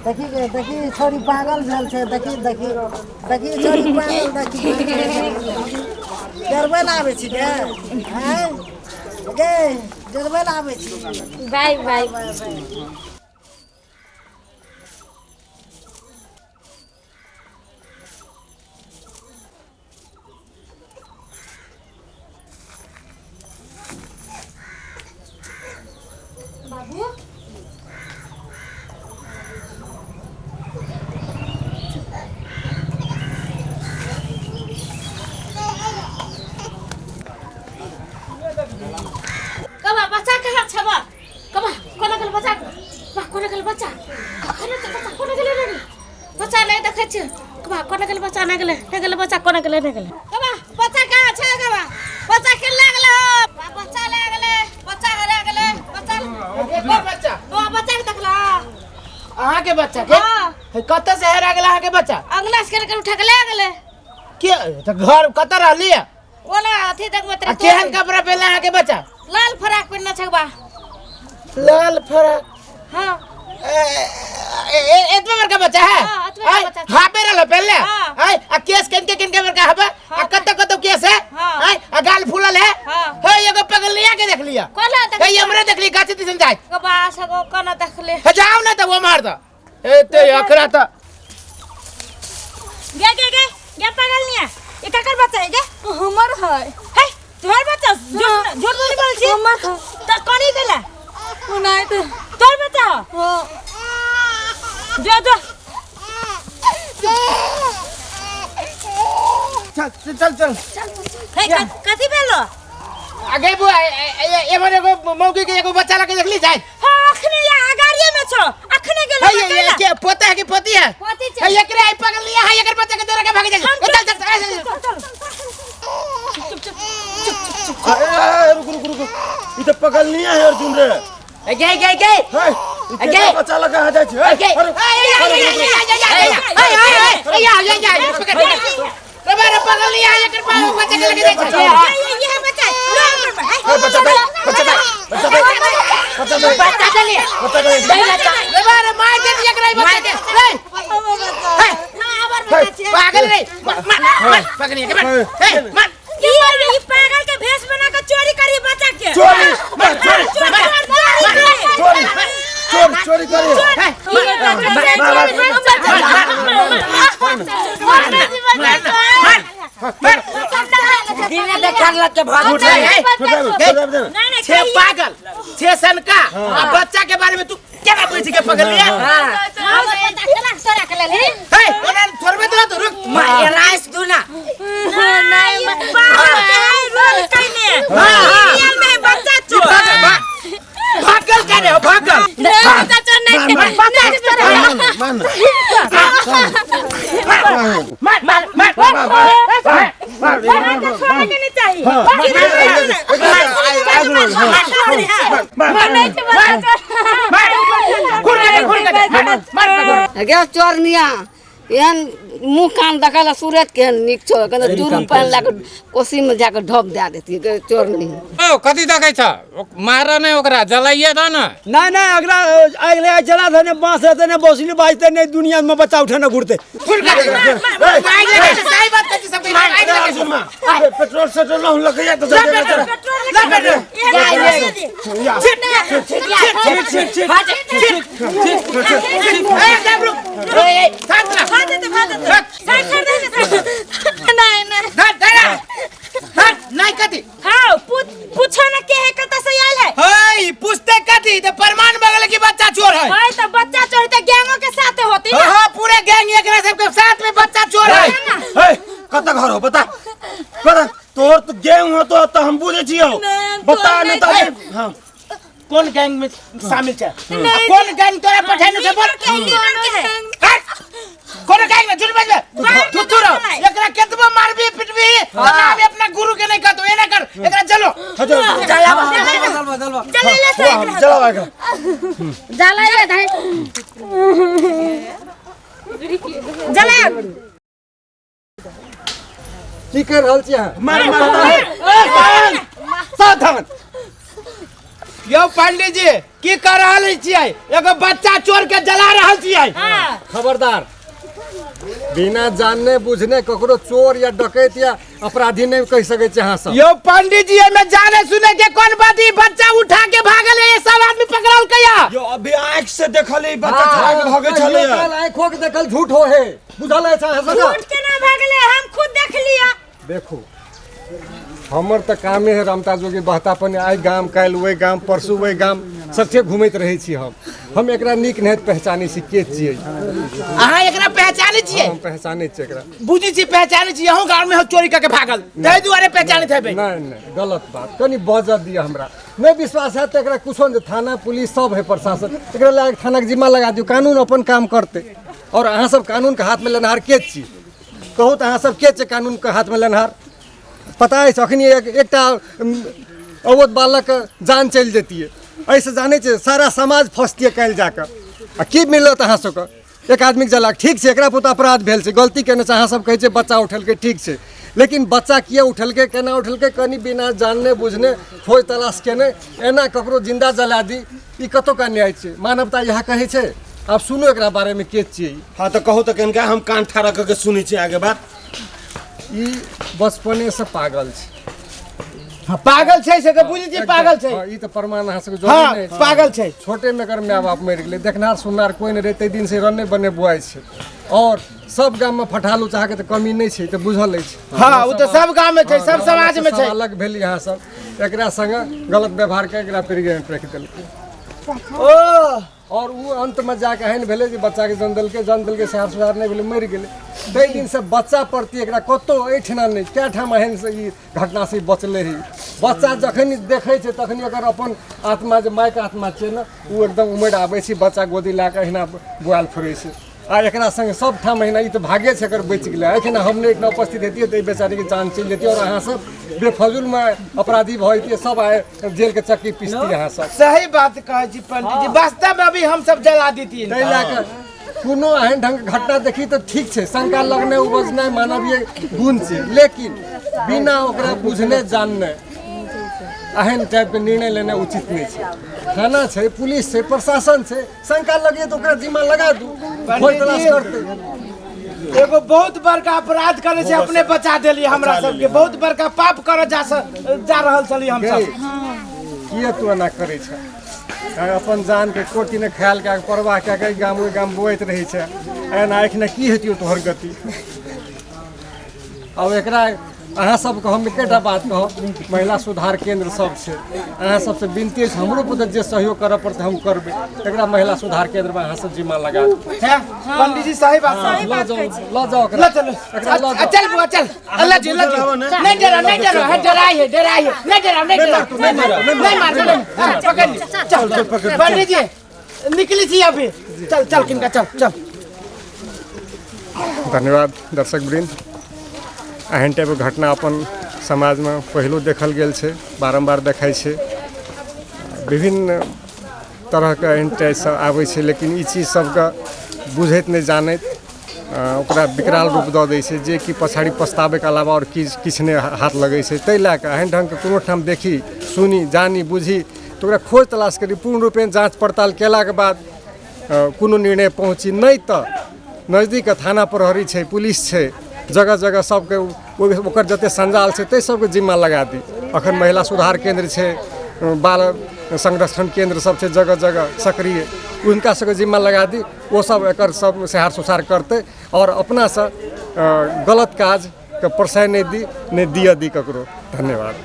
देखी गे, देखी छोरी पागल भेल छै। देखी देखी देखी छोरी पागल, देखी डरबै लए आबै छी गे? आँय गे, डरबै लए आबै छी? Bye bye bye bye. बाबू, कबा बच्चा कहाँ छै बा? कबा कोना गेल बच्चा बा? कोना गेल बच्चा? कखन तऽ बच्चा कोना गेलै रे? बच्चा नहि देखै छियै। कबा कोना गेलै बच्चा? नहि गेलै, नहि गेलै बच्चा। कोना गेलै? नहि गेलै। कबा बच्चा कहाँ छै? कबा बच्चा के लागल हो? बा, बच्चा लए गेलै, बच्चा हरा गेलै बच्चा। एकर बच्चा? बा, बच्चा के देखला? अहाँ के बच्चा के? हाँ। हे, कतऽ से हेरा गेल अहाँ के बच्चा? अंगना से कर उठा के ले गेलै। के तऽ घर कतऽ रहली है? ओला अथी देखबै। आ केहन कपड़ा पहिनले अहाँ के बच्चा? लाल फराक पहिनने छै बा। लाल फराक? हाँ। एतबे बड़का बच्चा है? हाँ, एतबे बड़का बच्चा छै। हाफे रहल पहले? हाँ। आय, आ केस किनके किनके बड़का हबे? आ कत कत केस है? हाँ। आय, आ गाल फूलल है? हाँ। हे, एगो पगलिया के देख लिया। कोना देख? हे, हमरे देख ली गाछ दिसन जाय। बा सगो कोना देखले? हे, जाओ ना त वो मार द ए ते अकरा त। गे गे गे गे, पागल नहीं है। ये ककर बच्चा है गे? हमर है। हे, तुम्हार बच्चा? झूठ झूठ बोली बोल छी। हमर है। त कोनी गेला? ओनाहिते तो। तोर बच्चा हो? हाँ। जो जो। चल चल चल। हे, कथी भेलो? आगे बुआ, एमन एगो मौगी के एगो बच्चा लगे देखली जाय। हाँ, अखने या अगाड़िए में छो, अखने गेलो। हे, ये के पोता है कि पोती है? पोती छै। हे, एकरे आई पगलिया है, एकर बच्चा के दौड़ा के भाग जाय। चल चल चल। चल। अरे, रुक रुक रुक, ई तऽ पगलनिया है अर्जुन रे। गे गे गे। हे, ई केना बच्चा लगा आ जाइ छै? हे, अरे। ये बच्चा लो हमर पर। हे, बच्चा दे, बच्चा दे, बच्चा दे, बच्चा दे, बच्चा दे। ना आबर बच्चा छै। पागल रे, मार। ई पागल के भेष बना के चोरी करी बच्चा के। चोरी, मार, चोरी, चोरी चोरी, चोरी, चोरी करी। दिने देखा लग के भाग। छे पागल छे सनका, आ बच्चा के बारे में तू केना बुझ के पकड़ लिया? हे, ओना थोड़बे तो रुक। राइस दू ना। भागल का रे, भागल। मान। मार मार मार। मार। गे चोरनिया, एहन मुँह कान देखल सूरत केहन नीक छौ। कने 2 रुपैआ लए कऽ कोसीमे जाकऽ ढप दए देतियै गे चोरनी। ओ कथी देखै छ? मार नहि, ओकरा जलाइए दऽ ने। नहीं नहीं, अगला अगले जला था ने बांस रहते ने बौसली बाजते ने, दुनिया में बच्चा उठे घूरते। सही बात कहै छी सबके। पेट्रोल सेट्रोल ना लगैया तो जल्दी चल। छिट छिट छिट। ए सब रुक, ए शांत रह। धर धर धर। नहीं कथी? हाँ, पूछो ना के है, कतऽ से आयल है। हे, पूछते कथी? तो प्रमाण बगल की बच्चा चोर है। है तो बच्चा चोर तो गैंगों के साथ होती ना। हाँ, पूरे गैंग एकरा सबके साथ में बच्चा चोर है। हे, कत घर हो बता, बता। तोर तो गेहूं हो तो हम बुझे छियो, बता नहीं तो। हां। कौन गैंग में शामिल छै? कौन गैंग तोरा पठेने छै, बोल। हट! कौन गैंग में? झूठ बजबे तू, तू रहो। एकरा केतबो मारबी पिटबी तो नाम अपना गुरु के नहीं कहतो। एना कर, एकरा चलो। चलो एकरा। जलाइए धाइ। जला। की कर रहल छी अहाँ? मार मार, सावधान सावधान। यौ पंडित जी की कर रहल छियै? एगो बच्चा चोर के जला रहल छियै। खबरदार, बिना जानने बुझने ककरो चोर या डकैत या अपराधी नहीं कह सके छी अहाँ सब। यौ पंडित जी एमे जाने सुने के कोन बात, ई बच्चा उठा के भागल है, ये सब आदमी पकड़ल कया। यो अभी आँख से देखल ई बच्चा छोड़ा के भागे छलै। आँखों के देखल झूठ हो है, बुझल है अहाँ सब? झूठ केना भागले, हम खुद देख लिया। देखू हमर तऽ कामे है रमता जोगी बहतापन, आइ गाम काल्हि ओहि गाम परसू ओहि गाम सबके घुमैत रहै छी हम। हम एकरा नीक नहि पहचानै छी के छियै। अहाँ एकरा पहचानै छियै? हम पहचानै छियै एकरा। बुझै छी पहचानै छी, अहूँ गाँव में चोरी करके भागल ताहि दुआरे पहचानैत हेबै। नहीं नहीं गलत बात, कनी बजऽ दिअ हमरा। नहीं विश्वास है तो एकरा कुछो नहीं, थाना पुलिस सब है प्रशासन, एकरा लगा थाना के जिम्मा लगा दियौ, कानून अपन काम करते। और अहाँ सब कानून के हाथ में लेनहार के छी? कहू तऽ अहाँ सब के छै कानून के हाथ में लेनहार? पता अछि अखनी एकटा अबोध बालक जान चलि जैतियै, एहिसँ जानै छियै सारा समाज फँसतियै काल्हि जाकऽ। आ की मिलत अहाँ सबके एक आदमीके जला? ठीक छै एकरा पुत अपराध भेल छै, गलती केने छै, अहाँ सब कहै छियै बच्चा उठेलकै, ठीक छै, लेकिन बच्चा किया उठेलकै केना उठेलकै कनि बिना जानने बुझने खोज तलाश केने एना ककरो जिन्दा जला दी, ई कतौका न्याय छै? मानवता इएह कहै छै? आब सुनू एकरा बारेमे के छियै। हाँ तऽ कहू तऽ कनिका हम कान ठाड़ा कऽ के सुनै छी आगे बात। ई बचपनेसँ पागल छै। हाँ, पागल छै से तऽ बुझै छी पागल छै। हाँ, ई तऽ प्रमाण अहाँ सबके हाँ, जरूरी नहि। पागल छै। छोटे में एकर माय बाप मरि गेलै, देखनार सुननार कोइ नहि रहै, ताहि दिन से रन्ने बने बुआइ छै। और सब गाम में फठालू चाह के तऽ कमी नहि छै, तऽ बुझल अछि। हाँ, ओ तऽ सब गाम में छै, सब समाज में छै। अलग भेल यहाँ सब एकरा संगे गलत व्यवहार के एकरा प्रेग्नेंट राखि देलकै। ओ और वो अंत में जाके एहन भेलै जे बच्चाके जन्म देलकै, जन्म देलकै सहार सुधार नहि भेलै, मरि गेलै। ताहि दिनसँ बच्चा प्रति एकरा कतहु एहिठिना नहि कए ठाम एहन से ई घटनासँ ई बचलै है। बच्चा जखन देखै छै तखन एकर अपन आत्मा जे मायके आत्मा छै ने ओ एकदम उमड़ि आबै छै, बच्चा गोदी लए कऽ एहिना बुआल फुरै छै। आ एकरा संगे सब ठाम एहिना ई तऽ भागे छै एकर बचि गेलै। एखन हम नहि एहिठिना उपस्थित हेतियै तऽ एहि बेचारीके जान चलि जैतियै और अहाँ सब बेफजूलमे अपराधी भऽ जैतियै, सब आइ जेलके चक्की पिसतियै अहाँ सब। सही बात कहै छी पंडित जी, वास्तव में अभी हम सब जला देतियै। ताहि लए कऽ कोनो एहन ढङ्गके घटना देखी तऽ ठीक छै, शंका लगनाइ उपजनाइ मानवीय गुण छै, लेकिन बिना ओकरा बुझने जानने एहन टाइपके निर्णय लेनाइ उचित नहि छै। थाना छै, पुलिस छै, प्रशासन छै, शंका लगे तऽ ओकरा जिम्मा लगा दू, खोज तलाश करतै। एगो बहुत बड़का अपराध करे छै, अपने बचा देलियै हमरा सबके, बहुत बड़का पाप करऽ जा रहल छलियै हम सब। किए तू एना करै छै? अपन जानके कोटि ने ख्याल कए कऽ परवाह कए कऽ गाम ओहि गाम बौआइत रहै छै, एना एखने की हेतियौ तोहर गति? आब एकरा अहाँ सबके हम एकेटा बात कहब, महिला सुधार केंद्र सब छै, अहाँ सबसँ विनती अछि हमरो पुतहु जे सहयोग करऽ पड़तै हम करबै, एकरा महिला सुधार केंद्रमे अहाँ सब जिम्मा लगा दियौ। पंडित जी सही बात लऽ जाउ, लऽ जाउ एकरा, लऽ चलू, एकरा लऽ जाउ। चल बुआ चल, अल्लाह जी, अल्लाह जी, नहीं डरा, नहीं डरा, है डराई है, डराई है, नहीं डरा, नहीं डरा, नहीं मार, नहीं मार, नहीं, पकड़ ली, चल चल पंडित जी निकली छी अभी, चल चल किनका चल चल। धन्यवाद दर्शक वृंद। एहन टाइपके घटना अपन समाजमे पहिलो देखल गेल छै, बारम्बार देखै छै, विभिन्न तरहके एहन टाइप सब आबै छै, लेकिन ई चीज सबके बुझैत नहि जानैत ओकरा विकराल रूप दऽ दै छै, जे कि पछाड़ी पछताबैके अलावा आओर किछु नहि हाथ लगै छै। ताहि लए कऽ एहन ढङ्गके कोनो ठाम देखी सुनी जानी बुझी तऽ ओकरा खोज तलाश करी, पूर्ण रूपेण जाँच पड़ताल केलाके बाद कोनो निर्णय पहुँची, नहि तऽ नजदीक थाना प्रहरी छै, पुलिस छै, जगह जगह सबके ओकर जते संजाल छै ताहि सबके जिम्मा लगा दी। अखन महिला सुधार केंद्र छै, बाल संरक्षण केंद्र सब छै जगह जगह सक्रिय, हुनका सबके जिम्मा लगा दी, ओ सब एकर सब सहार सुसार करतै और अपनासँ गलत काजके प्रश्रय नहि दी, नहि दिअ दी ककरो। धन्यवाद।